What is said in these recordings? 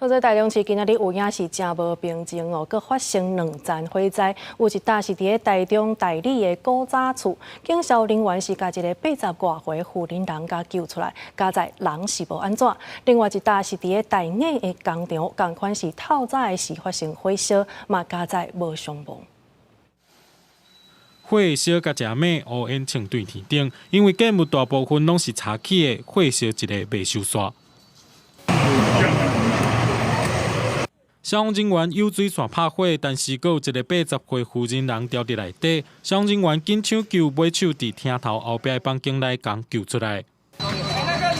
這台中市今仔日有影是誠無平靜哦，閣發生兩層火災，有一搭是佇咧台中大里的古早厝，警消人員是共一个80外歲婦人人共救出來，佳哉人是無按怎。另外一搭是佇咧大雅的工廠，仝款是透早的時發生火燒，嘛佳哉無傷亡。火燒甲誠猛，烏煙衝對天頂，因為建物大部分攏是柴起的，火燒一下袂收煞。消防人員用水線拍火，但是閣有一个80歲婦人人牢佇內底。消防人員緊搶救，尾手佇廳頭後壁的房間內共救出來。那個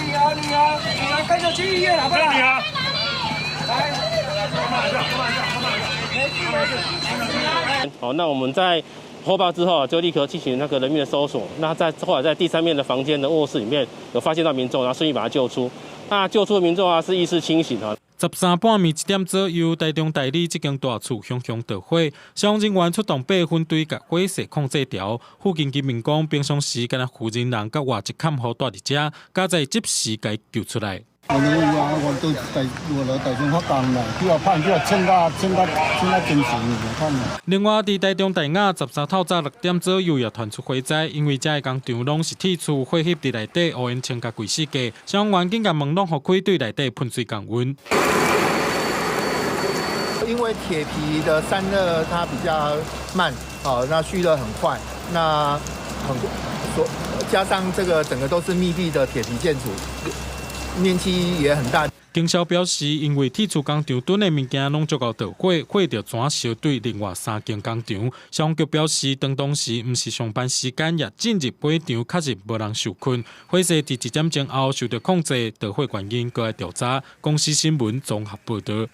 女兒，女兒，女兒跟着去醫院好不好？女兒，來，沒事沒事。好，那我們在獲報之後就立刻進行那個人命的搜索。那在後來在第三面的房間的臥室裡面有發現到民眾，然後順利把他救出。那救出的民眾啊是意識清醒啊。13半暝1點左右，台中大里這間大厝熊熊著火，消防人員出動八分隊，共火勢控制牢。附近居民講，平常時敢若婦人人佮外一看護蹛佇遮，佳哉及時共救出來。我啊，我都在我來台中發工啦，叫我判叫我穿甲穿甲穿甲精神無款啦。另外，佇台中大雅13透早6點左右也傳出火災，因為遮个工廠攏是鐵厝，火翕佇內底烏煙衝甲規世界，消防員緊共門攏予開，對內底噴水降溫。因為鐵皮的散熱它比較慢，哦，那蓄熱很快，那很加上這個整個都是密閉的鐵皮建築，面積也很大。警消表示，因為鐵厝工廠囤的物件攏足夠著火，火著怎燒對另外三間工廠。消防局表示，當時毋是上班時間，也進入火場，確實無人受困。火勢佇1點鐘後受到控制，著火原因閣愛調查。公視新聞綜合報導。